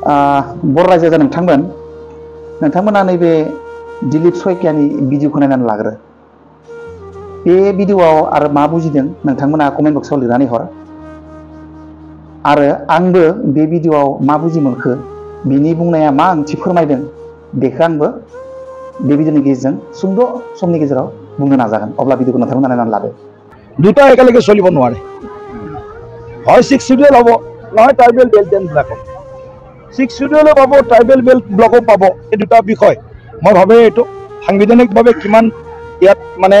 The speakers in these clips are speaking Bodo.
बर' रायजो नोंथांमोना नैबे दिलीप सयकियानि भिडिअखौ नायनानै लाग्रो। बे भिडिअआव आरो मा बुजिदों नोंथांमोना कमेन्ट बक्सआव लिरनानै हर। आरो आंबो बे भिडिअआव मा बुजि मोनखो बिनि बुंनाया मा ओंथि फोरमायदों बेखौ आंबो बे भिडिअनि गेजेरजों सुंद' समनि गेजेराव बुंनो नाजागोन। अब्ला भिडिअखौ नोंथांमोना नायनानै लादो। দুটা একেলগে চলিব নোৱাৰে, হয় 6 শিডিউল হ'ব নহয় ট্ৰাইবেল বেল্ট এণ্ড ব্লক। 6 শিডিউলো পাব, ট্ৰাইবেল বেল্ট ব্লকো পাব। এই দুটা বিষয় মই ভাবে এইটো সাংবিধানিকভাৱে কিমান ইয়াত মানে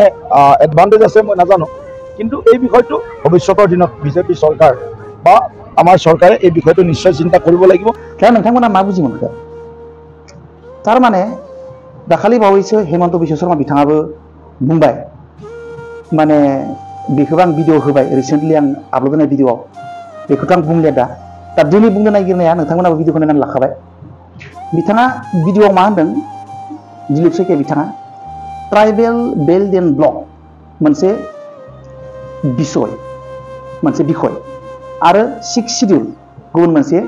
এডভান্টেজ আছে মই নাজানো, কিন্তু এই বিষয়টো ভৱিষ্যতৰ দিনত বিজেপি চৰকাৰ বা আমাৰ চৰকাৰে এই বিষয়টো নিশ্চয় চিন্তা কৰিব লাগিব। কাৰণ নोंथांमोना मा बुजि मोनखो? थारमाने दाखालि बावैसो हेमन्त बिश्व शर्मा बिथाङाबो बुंबाय, माने बेखौबो आं भिडिअ होबाय रिसेन्टलि आं आपल'ड होनाय भिडिअआव, बेखौथ' आं बुंलिया दा दिनै बुंनो नागिरनाया नोंथांमोनाबो भिडिअखौ नायनानै लाखाबाय। बिथाङा भिडिअआव मा होनदों दिलीप सयकिया बिथाङा ट्राइबेल बेल्ट एन्ड ब्लक मोनसे बिखय आरो 6 शिडिउल गुबुन मोनसे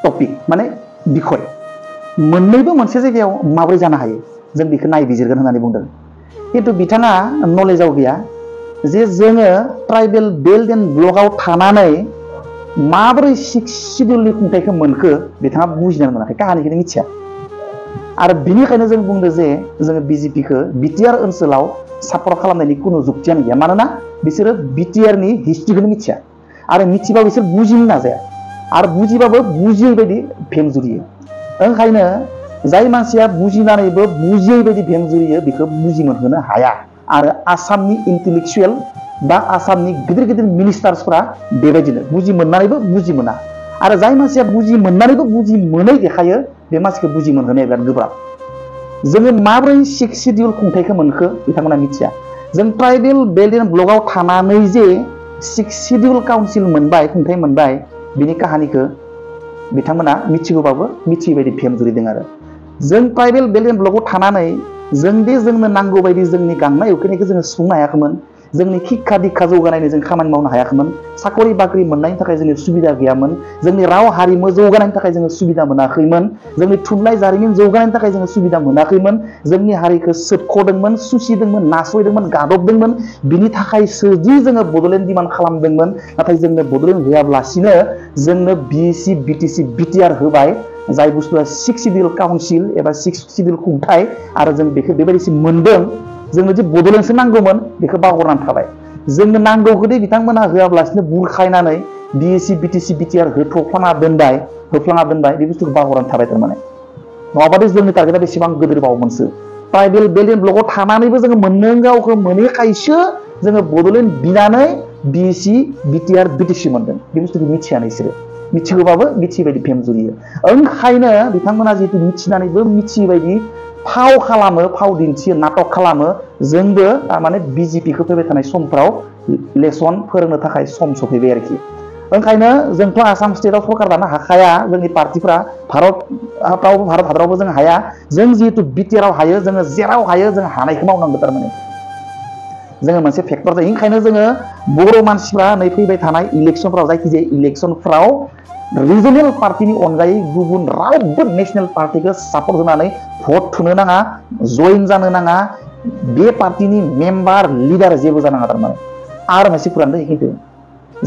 टपिक माने बिखय, मोननैबो मोनसे जायगायाव माबोरै जानो हायो जों बेखौ नायबिजिरगोन होननानै बुंदों। खिन्थु बिथाङा नलेजाव गैया जे जोङो ट्राइबेल बेल्ट एन्ड ब्लकआव थानानै माबोरै 6 शिडिउलनि खुंथायखौ मोनखो बिथाङा बुजिनो मोनाखै, काहानिखौनो मिथिया। आरो बिनिखायनो जों बुंदों जे जोङो बिजेपिखौ बिटिआर ओनसोलाव सापर्ट खालामनायनि खुनु जुक्तियानो गैया। मानोना बिसोरो बिटिआरनि हिस्ट्रिखौनो मिथिया आरो मिथिबाबो बिसोर बुजिनो नाजाया आरो बुजिबाबो बुजियै बायदि भेमजुरियो। ओंखायनो जाय मानसिया बुजिनानैबो बुजियै बायदि भेमजुरियो बेखौ बुजि मोनहोनो हाया। आरो आसामनि इन्टेलेक्चुवेल बा आसामनि गिदिर गिदिर मिनिस्टार्सफोरा बेबायदिनो बुजि मोननानैबो बुजि मोना आरो जाय मानसिया बुजि मोननानैबो बुजि मोनै देखायो बे मानसिखौ बुजि मोनहोनाया बिराद गोब्राब। जोङो माबोरै 6 शिडिउल खुंथायखौ मोनखो बिथांमोना मिथिया। जों ट्राइबेल बेल्ट एन्ड ब्लकआव थानानै जे 6 शिडिउल काउन्सिल मोनबाय, खुंथाय मोनबाय, बिनि काहानिखौ बिथांमोना मिथिगौबाबो मिथियै बायदि भेमजुरिदों। आरो जों ट्राइबेल बेल्ट एन्ड ब्लकआव थानानै जोंनो नांगौ बायदि जोंनि गांनाय उखैनायखौ जोङो सुफुंनो हायाखैमोन, जोंनि शिक्षा दीक्षा जौगानायनि जों खामानि मावनो हायाखैमोन, साकरि बाकरि मोननायनि थाखाय जोंनि सुबिदा गैयामोन, जोंनि राव हारिमु जौगानायनि थाखाय जोङो सुबिदा मोनाखैमोन, जोंनि थुनलाइ जारिमिन जौगानायनि थाखाय जोङो सुबिदा मोनाखैमोन, जोंनि हारिखौ सोबख'दोंमोन, सुसिदोंमन, नासयदोंमोन, गादबदोंमोन। बिनि थाखायसो दि जोङो बड'लेण्ड डिमान्ड खालामदोंमोन, नाथाय जोंनो बड'लेण्ड होआब्लासिनो जोंनो बिसि बिटिसि बिटिआर होबाय, जाय बुस्थुआ 6 शिडिउल काउन्सिल एबा 6 शिडिउल खुंथाय आरो जों बेखौ बेबायदिसो मोनदों। जोंनो जे बड'लेण्डसो नांगौमोन बेखौ बावगारनानै थाबाय। जोंनो नांगौखौदि बिथांमोना होआब्लासिनो बुरखायनानै बिएसि बिटिसि बिटिआर होफ्लांना दोनबाय, बे बुस्थुखौ बावगारनानै थाबाय। थारमाने नङाबादि जोंनि टारगेटआ बेसेबां गिदिर बावमोनसो। ट्राइबेल बेल्ट एन्ड ब्लकआव थानानैबो जोङो मोननांगौखौ मोनैखायसो जोङो बड'लेण्ड बिनानै बिएसि बिटिआर बिटिसि मोनदों। बे बुस्थुखौ मिथियानो बिसोरो, मिथिगौबाबो मिथियै बायदि भेमजुरियो। ओंखायनो बिथांमोना जिहेतु मिथिनानैबो मिथियै बायदि फाव खालामो, फाव दिन्थियो, नाटक खालामो। जोंबो थारमाने बिजेपिखौ फैबाय थानाय समफ्राव लेसन फोरोंनो थाखाय सम सफैबाय आरोखि। ओंखायनो जोंथ' आसाम स्टेटआव सरकार दानो हाखाया, जोंनि पार्टिफ्रा भारत हादरावबो जों हाया। जों जिहेतु बिटिआराव हायो, जोङो जेराव हायो जों हानायखौ मावनांगौ। थारमाने जोङो मोनसे फेक्टर जायो। ओंखायनो जोङो बर' मानसिफ्रा नै फैबाय थानाय इलेक्सनफ्राव, जायखिजाया इलेक्सनफ्राव रिजनेल पार्टिनि अनगायै गुबुन रावबो नेसनेल पार्टिखौ सापर्ट होनानै भट थुनो नाङा, जइन जानो नाङा, बे पार्टिनि मेम्बार लिडार जेबो जानाङा। थारमाने आरो मोनसे खुरान खिन्थु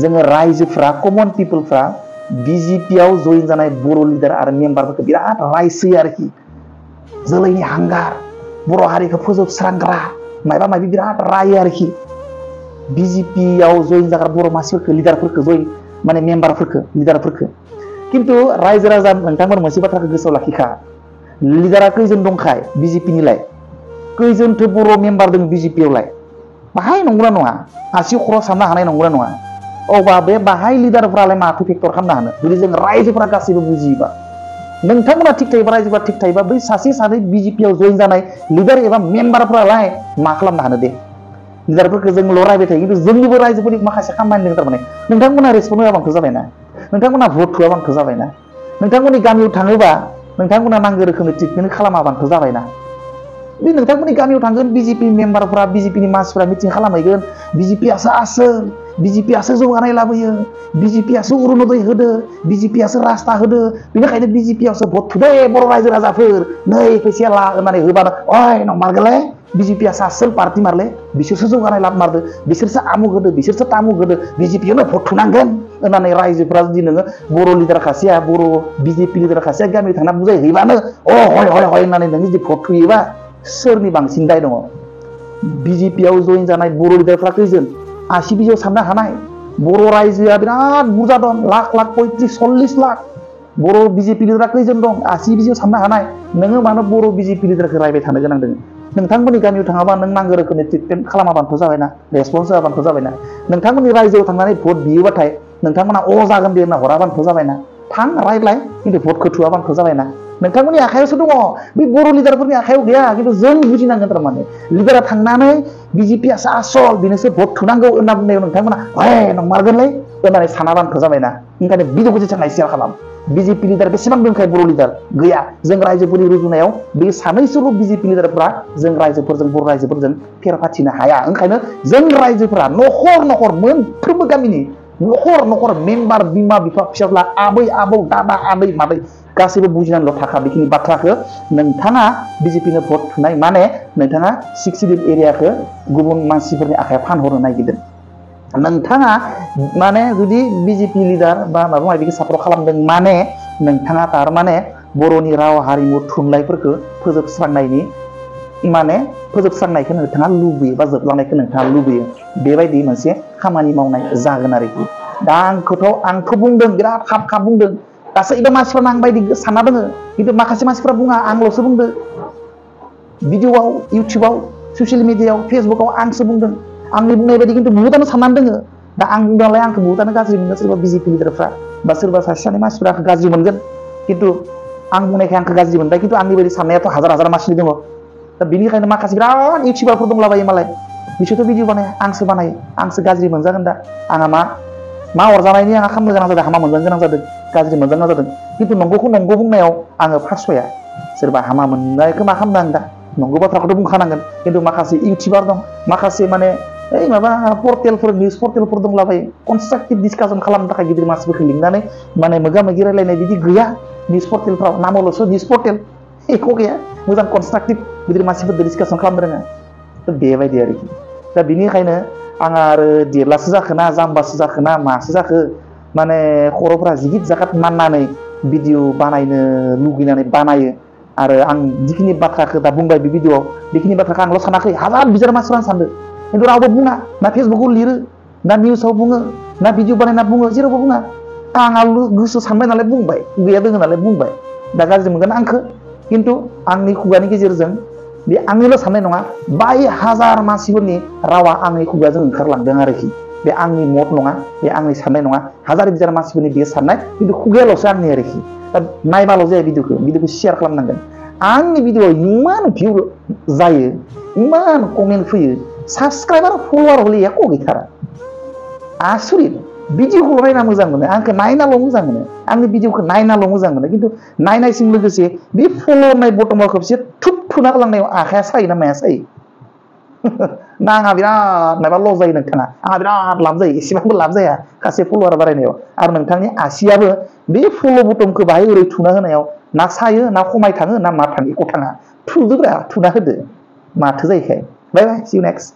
जोङो रायजोफ्रा, कमन पिपोलफ्रा बिजेपिआव जइन जानाय बर' लिडार आरो मेम्बारफोरखौ बिराद रायसोयो आरोखि। जोलैनि हांगार, बर' हारिखौ फोजोबस्रांग्रा माबा माबि बिराद रायो आरोखि। बिजेपिआव जइन जाग्रा बर' मानसिफोरखौ, लिडारफोरखौ, जइन माने मेम्बारफोरखौ, लिडारफोरखौ। खिन्थु रायजो राजा नोंथांमोन मोनसे बाथ्राखौ गोसोआव लाखिखा, लिडारा खैजोन दंखाय बिजेपिनिलाय, खैजोनथो बर' मेम्बार दङ बिजेपिआवलाय? बाहाय नंगौना नङा? आसि खर' साननो हानाय नंगौना नङा? अबा बे बाहाय लिडारफ्रालाय माथो फेक्टर खालामनो हानो जुदि जों रायजोफोरा गासैबो बुजियोबा। नोंथांमोना थिग थायोबा, रायजोफोरा थिग थायोबा, बै सासे सानै बिजेपिआव जइन जानाय लिडार एबा मेम्बारफ्रालाय मा खालामनो हानो दे? लिडारफोरखौ जोंल' रायबाय थायो, खिन्थु जोंनिबो रायजोफोरनि माखासे खामानि दङ। थारमाने नोंथांमोना रेसपन्ड होआबांथ' जाबायना, नोंथांमोना भट होआबांथ' जाबायना, नोंथांमोननि गामियाव थाङोबा नोंथांमोना नांगौ रोखोमनि ट्रिटमेन्ट खालामाबांथ' जाबायना। बे नोंथांमोननि गामियाव थांगोन बिजेपि मेम्बारफ्रा, बिजेपिनि मानसिफ्रा मिटिं खालामहैगोन, बिजेपिआसो आसोल, बिजेपियासो जौगानाय लाबोयो बिजेपियासो अरुणोदय होदो बिजेपियासो रास्ता होदो बेनिखायनो बिजेपियावसो भट थुदो बर' रायजो राजाफोर नै फैसाया ला होननानै होबानो अय नंमारगोलै बिजेपियासो आसोल पार्टि मारले बिसोरसो जौगानाय लाब मारदो बिसोरसो आमुक होदो बिसोरसो तामुक होदो बिजेपियावनो भट थुनांगोन होननानै रायजोफोरा जुदि नोङो बर' लिडार खासेया बर' बिजेपि लिडार खासेया गामियाव थांना बुजायहैबानो अ हय हय हय होननानै नों जुदि भट थुयोबा सोरनि बांसिन दाय दङ बिजेपियाव जइन जानाय बर' लिडारफ्रा खैजोन 80 बिजौ साननो हानाय बर' रायजोआ बिराद बुरजा दं लाख लाख 35-40 लाख बर' बिजेपि लिडारा खैजोन दं 80 बिजौ साननो हानाय नोङो मानो बर' बिजेपि लिडारखौ रायबाय थानो गोनां दङ नोंथांमोननि गामियाव थाङाबा नों नांगौ रोखोमनि ट्रिटमेन्ट खालामाबानोथ' जाबायना रेसपन्स होआबानोथ' जाबायना नोंथांमोननि रायजोआव थांनानै भट बियोबाथाय नोंथांमोना अ जागोन दे होनना हराबानोथ' जाबायना थां रायलाय खिन्थु भटखौ थुआबानोथ' जाबायना नोंथांमोननि आखायावसो दङ बे बर' लिडारफोरनि आखायाव गैया खिन्थु जों बुजिनांगोन थारमाने लिडारा थांनानै बिजेपियासो आसल बेनोसो भट थुनांगौ होनना बुंनायाव नोंथांमोना हे नंमारगोनलै होननानै सानाबानोथ' जाबायना ओंखायनो भिडिअखौ जेसां सेयार खालाम बिजेपि लिडार बेसेबां दंखायो बर' लिडार गैया जों रायजोफोरनि रुजुनायाव बे सानैसोल' बिजेपि लिडारफ्रा जों रायजोफोरजों बर' रायजोफोरजों फेर फाथिनो हाया ओंखायनो जों रायजोफोरा न'खर न'खर मोनफ्रोमबो गामिनि न'खर न'खर मेम्बार बिमा बिफा फिसाज्ला आबै आबौ दादा आदै मादै गासैबो बुजिनानैल' थाखा बेखिनि बाथ्राखौ नोंथाङा बिजेपिनो भट थुनाय माने नोंथाङा 6 सिडिउल एरियाखौ गुबुन मानसिफोरनि आखायाव फानहरनो नागिरदों नोंथाङा माने जुदि बिजेपि लिडार बा माबा माबिखौ सापर्ट खालामदों माने नोंथाङा थारमाने बर'नि राव हारिमु थुनलाइफोरखौ फोजोबस्रांनायनि माने फोजोबस्रांनायखौ नोंथाङा लुबैयो बा जोबलांनायखौ नोंथाङा लुबैयो बेबायदि मोनसे खामानि मावनाय जागोन आरोखि दा आंथ' बुंदों बिराद खाब बुंदों गासैबो मानसिफ्रा आं बायदि सानना दोङो खिन्थु माखासे मानसिफ्रा बुङा आंल'सो बुंदों भिडिअ'आव इउटुबाव ससियेल मिडियायाव फेसबुकआव आंसो बुंदों आंनि बुंनाय बायदि खिन्थु बहुतानो साननानै दोङो दा आं बुंनायालाय आंखौ बहुतानो गाज्रि मोनगोन सोरबा बिजेपि लिडारफ्रा बा सोरबा सासे सानै मानसिफ्रा आंखौ गाज्रि मोनगोन खिन्थु आं बुंनायखाय आंखौ गाज्रि मोनबाय खिन्थु आंनि बायदि साननायाथ' हाजार हाजार मानसिनि दङ दा बेनिखायनो माखासे बिराद इउटुबारफोर दंलाबायो मालाय बिसोरथ' भिडिअ बानायो आंसो गाज्रि मोनजागोन दा आंहा मा अरजानायनि आंहा खालामनो गोनां जादों हामा मोनजानो गोनां जादों गाज्रि मोनजानो गोनां जादों खिन्थु नंगौखौ नंगौ बुंनायाव आङो फासया सोरबा हामा मोननायखौ मा खालामनो आं दा नंगौ बाथ्राखौथ' बुंखानांगोन खिन्थु माखासे इउटुबार दं माखासे माने ओइ माबा पर्टेलफोर निउस पर्टेलफोर दंलाबायो कनस्ट्राक्टिभ डिसकासन खालामनो थाखाय गिदिर मानसिफोरखौ लिंनानै माने मोगा मोगि रायलायनाय बिदि गैया निउस पर्टेलफ्राव नामावल'सो निउस पर्टेल एख' गैया मोजां कनस्ट्राक्टिभ गिदिर मानसिफोरजों डिसकासन खालामनो रोङा बेबायदि आरोखि दा बिनिखायनो आंहा आरो देरलासो जाखोना जाम्बासो जाखोना मासो जाखो माने खर'फोरा जिगित जागात माननानै भिडिअ बानायनो लुगैनानै बानायो आरो आं जिखिनि बाथ्राखौ दा बुंबाय बे भिडिअआव बेखिनि बाथ्राखौ आंल' सानाखै हाजार बिजार मानसिफ्रानो सानदों खिन्थु रावबो बुङा ना फेसबुकआव लिरो ना निउसाव बुङो ना भिडिअ बानायना बुङो जेरावबो बुङा आंहा गोसो सानबाय नालाय बुंबाय गैया दोङो नालाय बुंबाय दा गाज्रि मोनगोन आंखौ खिन्थु आंनि खुगानि गेजेरजों बे आंनिल' साननाय नङा 22,000 मानसिफोरनि रावा आंनि खुगाजों ओंखारलांदों आरोखि बे आंनि मत नङा बे आंनि साननाय नङा हाजार बिजार मानसिफोरनि बे साननाय खिन्थु खुगायाल'सो आंनि आरोखि दा नायबाल' जाया भिडिअखौ शेयार खालामनांगोन आंनि भिडिअआव इमान भिउ जायो इमान कमेन्ट फैयो साबसक्राइबार फलोवार हले एख' गैथारा आसरित भिडिअखौ नायना मोजां मोनो आंखौ नायनाल' मोजां मोनो आंनि भिडिअखौ नायनाल' मोजां मोनो खिन्थु नायनायजों लोगोसे बे फल' होननाय बटमाव खेबसे थुप थुना होलांनायाव आखाया सायो ना माया सायो ना आंहा बिराद माबा लस जायो नोंथाङा आंहा बिराद लाब जायो एसेबांबो लाब जाया गासै फलोवार बारायनायाव आरो नोंथांनि आसियाबो बे फल' बटमखौ बाहाय ओरै थुना होनायाव ना सायो ना खमाय थाङो ना मा थाङो एख' थाङा थुदोब्रा थुना होदो माथो जायोखाय बाय बाय सि इउ नेक्स्ट